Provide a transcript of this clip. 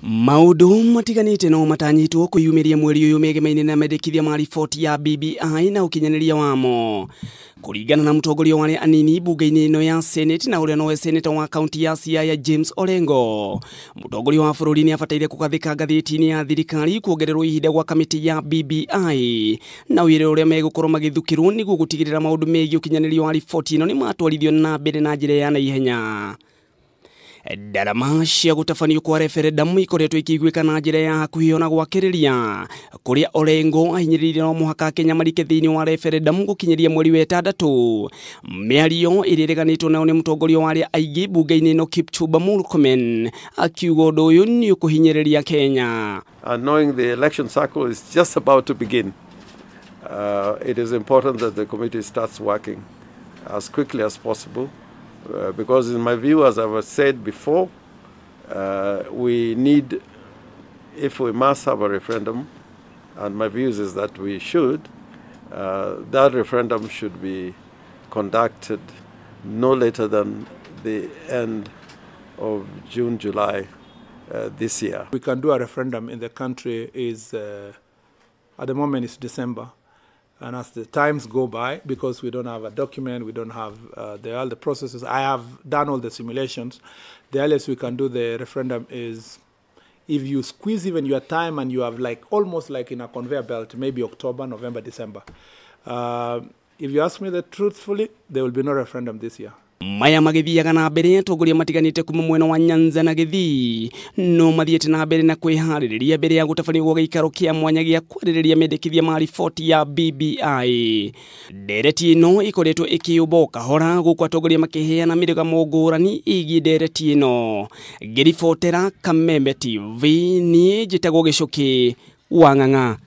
Maũndũ matiganĩte no matanyĩtwo kwĩyumĩria mweri ũyũ megemaine na mendekithia ma riboti ya BBI na ũkinyanĩria wamo. Kũringana na mũtongoria wa arĩa anini mbunge-inĩ ĩno ya Senate na ũrĩa nowe seneta wa kaunti ya Siaya James Orengo, mũtongoria wa bũrũri nĩ abataire kũgathĩka ngathĩti-inĩ ya thirikari kuongererwo ihinda gwa kamĩtĩ ya BBI na wĩra ũrĩa megũkorwo magĩthukĩrwo nĩguo gũtigĩrĩra maũndũ megiĩ ũkinyanĩria wa riboti ĩno nĩ matwarithio na mbere na njĩra ya naihenya. Ndarama cia gũtabanio kwa referendum ikoretwo ikĩiguĩka na njĩra ya hakuhĩ ona gwakĩrĩria kũrĩa Orengo ahinyĩrĩirie no mũhaka Kenya marike thĩinĩ wa referendum gũkinyĩria mweri wa ĩtandatũ. Mĩario ĩrĩa ĩreganĩtwo nayo nĩ mũtongoria wa arĩa aingĩ mbunge-inĩ ĩno Kipchumba Murkomen akiuga ũndũ ũyũ nĩ ũkũhinyĩrĩria Kenya. And knowing the election cycle is just about to begin, it is important that the committee starts working as quickly as possible. Because in my view, as I've said before, we need, if we must have a referendum, and my views is that we should, that referendum should be conducted no later than the end of June, July this year. We can do a referendum in the country is, at the moment it's December. And as the times go by, because we don't have a document, we don't have all the processes. I have done all the simulations. The earliest we can do the referendum is if you squeeze even your time and you have like almost like in a conveyor belt, maybe October, November, December. If you ask me the truthfully, there will be no referendum this year. Maya magithiaga na mbere atongoria matiganĩte kuma mwena wa Nyanza na Gĩthii no mathiĩte na mbere na kwĩharĩrĩria mbere ya gũtabanio gwa gĩikaro kĩa mwanya gĩa kwarĩrĩria mendekithia ma riboti ya BBI. Ndereti ĩno ĩkoretwo ĩkĩũmba o kahora gũkũ atongoria makĩheana mĩrũgamo ngũrani ĩgiĩ ndereti ĩno. Ngĩribotera Kameme TV, niĩ njĩtagwo Gĩcũkĩ wa Ng'ang'a.